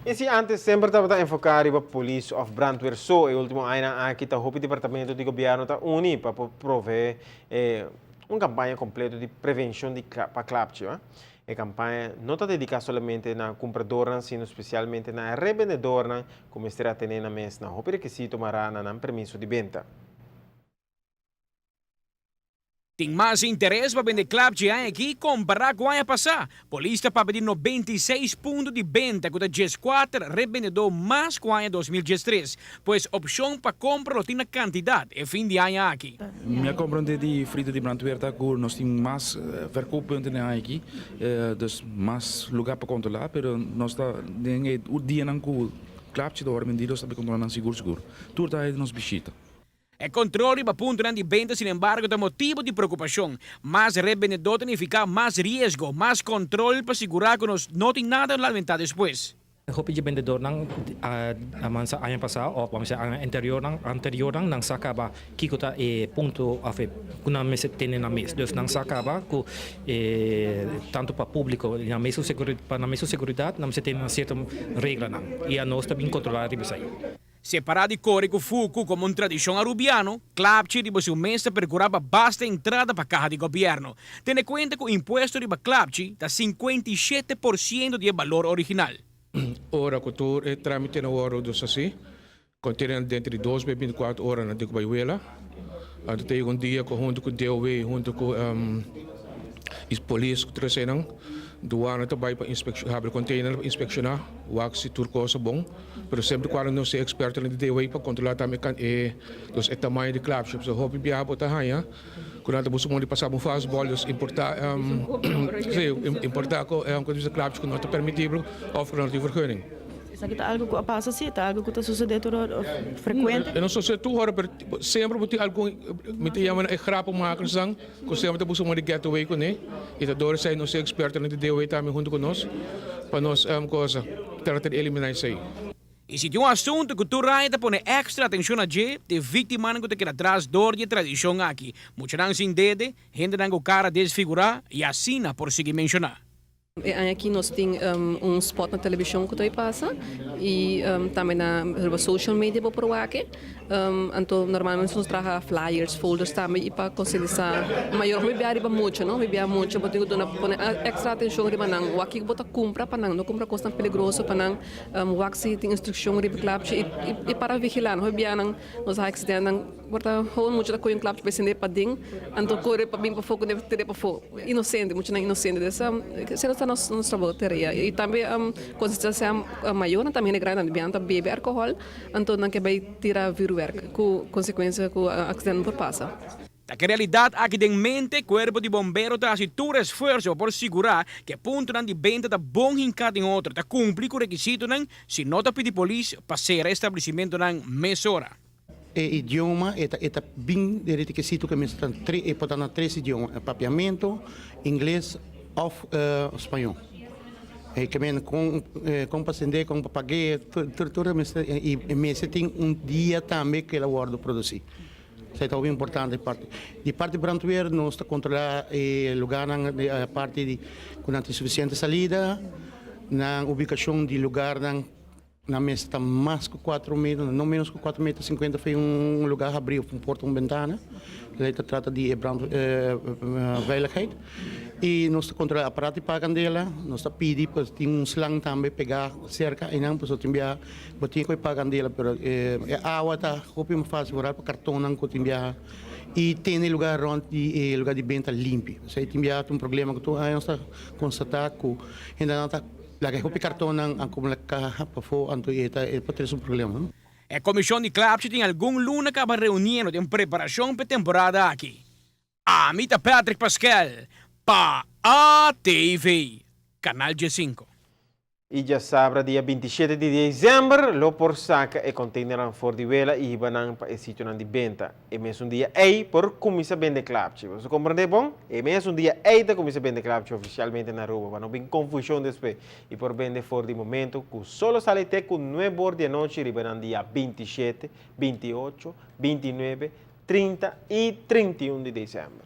I si antes semper tabata enfoká riba polis òf brandweer so, e último añanan aki ta hopi departamento di gobièrnu ta uni pa por proveé un kampaña kompleto di prevenshon di pa klapchi. E kampaña no ta dediká solamente na kumpradornan sino spesialmente na e rebendedornan ku mester atené nan mes na hopi rekisito mará na nan permiso di benta. Tin mas interes pa bende klapchi aña aki kompará ku aña pasá. Polis ta papia di 96 punto di benta ku ta 14 rebendedó mas ku aña 2013. Pues opshon pa kompra lo tin na kantidat e fin di aña aki. Mi a komprondé di frito di brandweer ta ku nos tin mas verkooppunten den aña aki, dus mas lugá pa kontrolá, pero nos ta den e dianan ku klapchi ta wòrdu bendí nos ta bai kontrolá nan sigur sigur. Tur ta nos bishita. E kontrol riba puntonan di benta sinembargo ta motibu di preokupashon. Mas rebendedó ta nifiká mas riesgo, mas kontrol pa sigurá ku nos no tin nada lamentá despues. Hopi dje bendedornan a mansa aña pasá òf bamos a aña anteriornan anteriornan nan sa kaba kiko ta e punto òf e ku nan mester tene nan mes. Dus nan sa kaba ku e tantu pa públiko i nan mesun pa nan mesun seguridat nan mester tene nan sierto reglanan i anos ta bin kontrolá riba esei. Separá di kore ku fuku komo un tradishon arubiano, klapchi riba su mes ta perkurá pa basta entrada pa kaha di gobièrnu. Tene kuenta ku impuesto riba klapchi ta 57% di e balor original. Ora ku tur e trámitenan wòrdu dus hasi, kontenernan denter di dos be 24 ora nan tin ku bai wela. Anto ta yega un dia ku huntu ku DOW, huntu ku polis ku tur eseinan, duana ta bai pa habri kontener pa inspekshoná, wak si tur kos a bon. Pero semper cuando nos e expertonan di DOW pa controla tambe e e dus e tamaño di klapshi. Pasobra hopi biaha bo ta haña cu nan ta busca modo di pasa bo fastball dus importa si importa cu e klapshi cu no ta permitibel of cu no tin vergunning. Esaki ta algo cu a pasa si? Ta algo cu ta sucede tur ora of frecuente? E no sucede tur ora pero semper bo tin algun mi ta yama nan e grappenmakersnan cu semper ta busca modo di get away cune y ta door esey nos e expertonan di DOW tambe hunto cu nos pa nos cosa trata di elimina esey. I si tin un asuntu ku tur aña ta pone èkstra atenshon na dje, ta e víktimanan ku ta keda tras dor di e tradishon aki, muchanan sin dede, hendenan ku kara desfigurá i asina por sigui menshoná. E aña aki nos tin un spot na televishon ku ta pasa i tambe na riba social media bo por wak e. Anto normalmente nos traha flyers, folders tambe i pa konsientisá mayor. Hopi bia riba mucha no, hopi bia mucha bo tin ku duna pone èkstra atenshon riba nan wak kiko bo ta kumpra pa nan no kumpra kosnan peligroso pa nan wak si tin instrukshon riba klapchi i para vigilá nan. Hopi bia nan nos a haña aksidentnan. Por ta hoon mucha ta koe un klapchi pa esende paden, anto kore pa bin pafó ku tir'é pafó. Inosente, muchanan inosente. Des esei ta nos nos trabou tarea. I tambe konsientisá mayornan tambe hende grandi tambe ta bebe alkohòl, anto nan ke bai tira vürwèrk ku konsekuensia ku aksidente por pasa. Ta ku e realidat aki den mente, Kuerpo di Bombero ta hasi tur esfuerso pa por sigurá ku e puntonan di benta ta bon hinká den otro, ta kumpli ku rekisitonan, si no ta pidi polis pa sera e establisimentonan mesora. E idioma e ta e ta bin den retikisito ku mester ta tre e por ta na tres idioma, papiamentu, ingles òf spañó. E ke men kon kon pa sendé, kon pa pag'é, tur tur tur mester i mester tin un dia tambe ku el a wòrdu produsí. Esei ta hopi importante parti. Di parti brandweer nos ta kontrolá e lugarnan di parti di ku nan tin sufisiente salida, nan ubikashon di lugarnan. Nan mester ta mas ku kuatro meter, no menos ku kuatro meter sinkuenta for un lugar habrí of un porta, un bentana. Lei ta trata di e brand veiligheid. I nos ta kontrolá e aparato di paga kandela, nos ta pidi pa tin un slang tambe pegá serka einan pasobra tin biaha bo tin ku e paga kandela pero e awa ta hopi mas fásil foral pa kartonnan ku tin biaha i tene e lugar rònt di e lugar di benta limpi. Esei tin biaha ta un problema ku tur aña nos ta konstatá ku hendenan ta. Laga e hopi kartonnan a kumula kaha pafó anto e ta e por trese un problema. E komishon di klapchi tin algun luna kaba reuniendo den preparashon p'e temporada aki. Ami ta Patrick Paskel pa ATV, Kanal 15. I djasabra dia 27 di desèmber lo por saka e konteinernan for di wela i hiba nan pa e sitionan di benta. E mesun dia ei por kuminsá bende klapchi. Boso komprendé bon? E mesun dia ei ta kuminsá bende klapchi ofisialmente na Aruba pa no bin konfushon despues i por bende for di momento ku solo sali te ku nuebe or di anochi riba nan dia 27, 28, 29, 30 i 31 di desèmber.